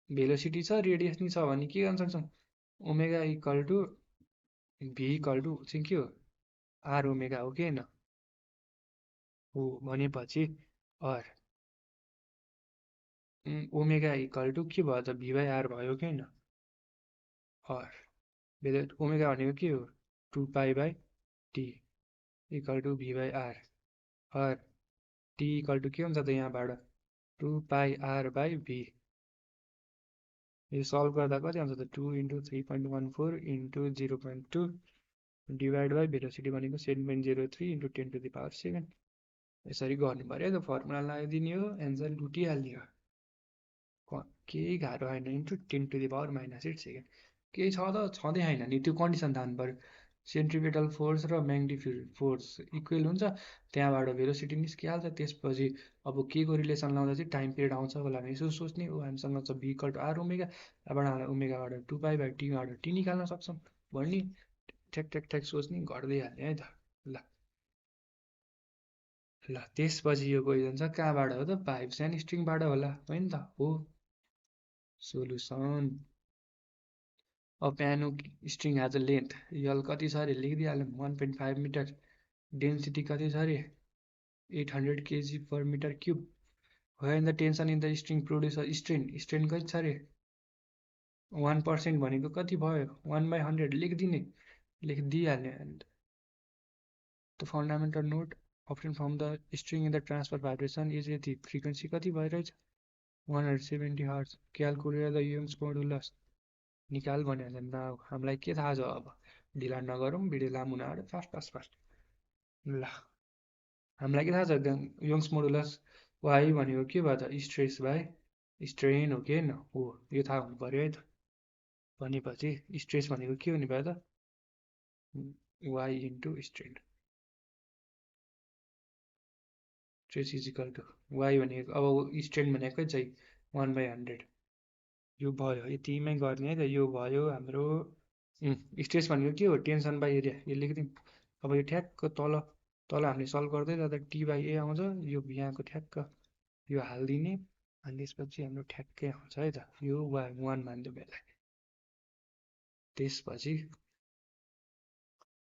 भेलोसिटी छ, रेडियस नि छ भने के गर्न सक्छौँ? Omega equal to V equal to चाहिँ के हो? आर ओमेगा हो कि होइन? हो भनेपछि आर ओमेगा इक्वल टु के भयो त? भी बाई आर भयो कि होइन? आर भेलो ओमेगा भनेको के हो? 2 pi by T equal to V by R. R T equal to के हुन्छ त यहाँबाट? 2 पाई आर बाई भी। यो सल्भ गर्दा कति आउँछ त? 2 into 3.14 into 0.2 divide by velocity भनेको 7.03 इन्टु 10⁻7। यसरी गर्नु पऱ्यो त, फर्मुला लगाइदिने हो, एन्सर लुटिहाल्ने हो। केही गाह्रो होइन। इन्टु 10⁻⁻8 सेकेन्ड केही छ त? छँदै छैन नि, त्यो कन्डिसन थाहा हुनु पऱ्यो। सेन्ट्रिपेटल फोर्स र म्याग्नेटिक फोर्स इक्वेल हुन्छ, त्यहाँबाट भेलोसिटी निस्किहाल्छ। त्यसपछि अब के को रिलेसन लाउँदा चाहिँ टाइम पिरियड आउँछ होला भने यसो सोच्ने हो। हामीसँग छ भी इक्वल टु आर ओमेगा, त्यहाँबाट हामीलाई ओमेगाबाट 2 पाई बाई टीबाट टी निकाल्न सक्छौँ भन्ने ठ्याक ठ्याक ठ्याक सोच्ने, गर्दै हाल्ने है त। ल ल त्यसपछि यो क्वेसन छ कहाँबाट हो त? पाइप्स एन्ड स्ट्रिङबाट होला, होइन त? हो। सोलुसन। अब piano string has a length L कति छ अरे? लेखिदिइहाल्यौँ 1.5 मिटर। डेन्सिटी कति छ अरे? 800 kg per meter cube। when the tension in the string produces strain, strain कति छ अरे? 1% भनेको कति भयो? 1/100 लेखिदिने, लेखिदिइहाल्ने। The fundamental note obtained from the string in the transfer vibration is यति। फ्रिक्वेन्सी कति भइरहेछ? 170 hertz. Calculate the youngs modulus. निकाल भने हामीलाई के थाहा छ? अब ढिला नगरौँ, भिडियो लामो हुन आँट्यो, फास्ट फास्ट फास्ट। ल हामीलाई के थाहा छ? यङ्स मोडुलस वाइ भनेको के भयो त? स्ट्रेस बाई स्ट्रेन हो कि होइन? हो। यो थाहा हुनु पऱ्यो है त। भनेपछि स्ट्रेस भनेको के हुने भयो त? Y into strain. Stress is equal to Y भनेको, अब स्ट्रेन भनेको चाहिँ 1/100। यो भयो, यतिमै गर्ने है त। यो भयो हाम्रो स्ट्रेस भनेको के हो? Tension by area. यो लेखिदिउँ। अब यो ठ्याक्क तल तल हामीले सल्भ गर्दै जाँदा टी बाई ए आउँछ। यो यहाँको ठ्याक्क यो हालिदिने, अनि त्यसपछि हाम्रो ठ्याक्कै आउँछ है त। यो 1 मानिदिउँ यसलाई। त्यसपछि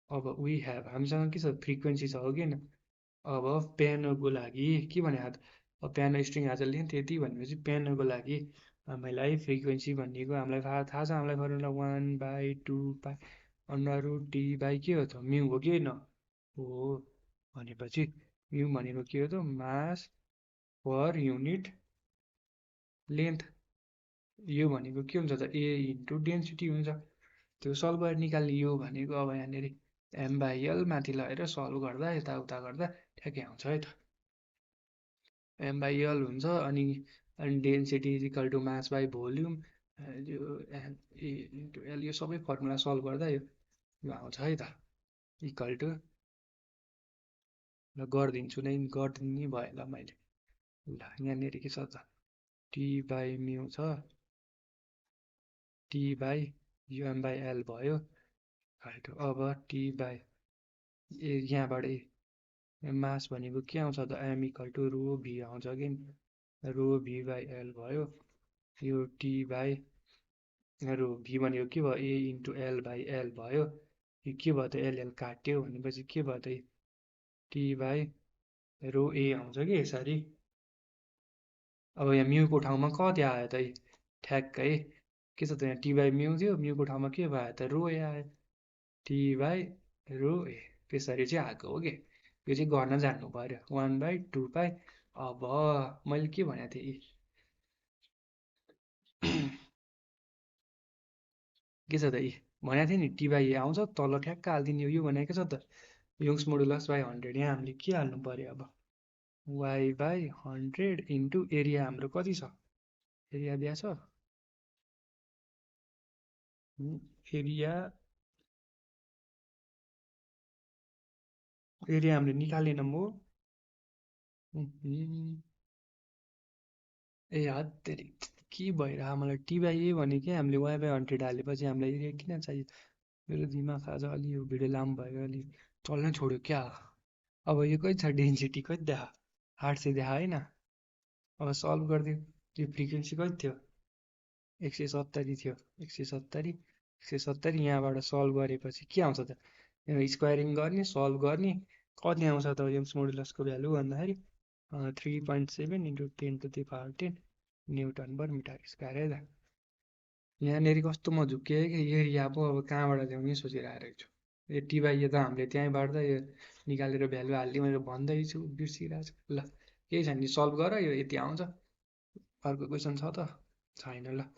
अब वी हेभ, हामीसँग के छ? फ्रिक्वेन्सी छ, हो कि होइन? अब पियानोको लागि के भने अब पियानो स्ट्रिङ आज लेन्थ यति भनेपछि पियानोको लागि हामीलाई फ्रिक्वेन्सी भनेको हामीलाई थाहा छ। हामीलाई formula 1/2 pi under root T by के हो त? म्यु हो कि होइन? हो। भनेपछि म्यु भनेको के हो त मास पर युनिट लेन्थ यो भनेको के हुन्छ त ए इन्टु डेन्सिटी हुन्छ त्यो सल्भ गरेर निकाल्ने यो भनेको अब यहाँनिर m/l माथि लगाएर सल्भ गर्दा यताउता गर्दा ठ्याक्कै आउँछ है त m/l हुन्छ अनि density is equal to mass by volume यो ए इन्टु एल यो सबै फर्मुला सल्भ गर्दा यो आउँछ है त इक्वल टु ल गरिदिन्छु नै गरिदिने भयो ल मैले ल यहाँनिर के छ त टी बाई म्यु छ टी बाई यो m/l भयो अब टी बाई यहाँबाट मास भनेको के आउँछ त m इक्वल टु रो भी आउँछ कि रो भी बाई एल भयो यो टी बाई रो भी भनेको के भयो a into L by L भयो यो के भयो त एलएल काट्यो भनेपछि के भयो त टी बाई रो ए आउँछ कि यसरी अब यहाँ म्युको ठाउँमा कति आयो त ठ्याक्कै के छ त यहाँ टी बाई म्यु थियो म्युको ठाउँमा के भयो त रो ए आयो टी बाई रो ए त्यसरी चाहिँ आएको हो कि यो चाहिँ गर्न जान्नु पर्यो 1/2 अब मैले के भनेको थिएँ के छ त भनेको थिएँ नि टी बाई ए आउँछ तल ठ्याक्क हालिदिने यो भनेको छ त यङ्स मोडुलस बाई 100 यहाँ हामीले के हाल्नु पर्यो अब वाइ बाई 100 इन्टु एरिया हाम्रो कति छ एरिया दिएको छ एरिया हामीले निकालेन म ए हत्तेरी के भइरह मलाई टी बाई ए भने कि हामीले वाइ बाई 100 हालेपछि हामीलाई एरिया किन चाहियो मेरो दिमाग आज अलि यो भिडियो लामो भयो अलि चल्नै छोड्यो क्या अब यो कति छ डेन्सिटी कति देखा 800 देखा होइन अब सल्भ गरिदिउँ यो फ्रिक्वेन्सी कति थियो 170 थियो 170 यहाँबाट सल्भ गरेपछि के आउँछ त स्क्वायरिङ गर्ने सल्भ गर्ने कति आउँछ त यङ्स मोडुलसको भ्यालु भन्दाखेरि 3.7 into 10⁻10 newton per metre square है त यहाँनिर कस्तो म झुक्किएँ कि एरिया पो अब कहाँबाट ल्याउने सोचिरहेको छु यो टी बाई ए त हामीले त्यहीँबाट यो निकालेर भ्यालु हाल्ने मैले भन्दैछु बिर्सिरहेको छु ल केही छैन नि सल्भ गर यो यति आउँछ अर्को क्वेसन छ त छैन ल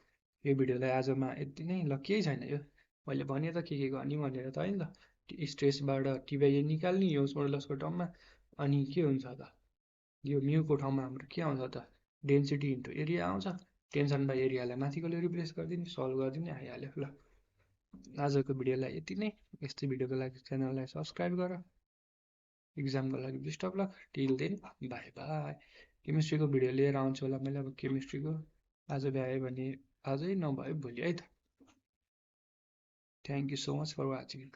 यो भिडियोलाई आजमा यति नै ल केही छैन यो मैले भने त के गर्ने भनेर त है ल स्ट्रेसबाट टी बाई ए निकाल्ने यङ्स मोडुलसको टर्ममा अनि के हुन्छ त यो म्युको ठाउँमा हाम्रो के आउँछ त डेन्सिटी इन्टु एरिया आउँछ टेन्सन बाई एरियालाई माथिकोले रिप्लेस गरिदिने सल्भ गरिदिने आइहाल्यो ल आजको भिडियोलाई यति नै यस्तै भिडियोको लागि च्यानललाई सब्सक्राइब गर इक्जामको लागि best of luck till then bye bye केमिस्ट्रीको भिडियो लिएर आउँछु होला मैले अब केमिस्ट्रीको आज भ्यायो भने आजै नभए भोलि है त thank you so much for watching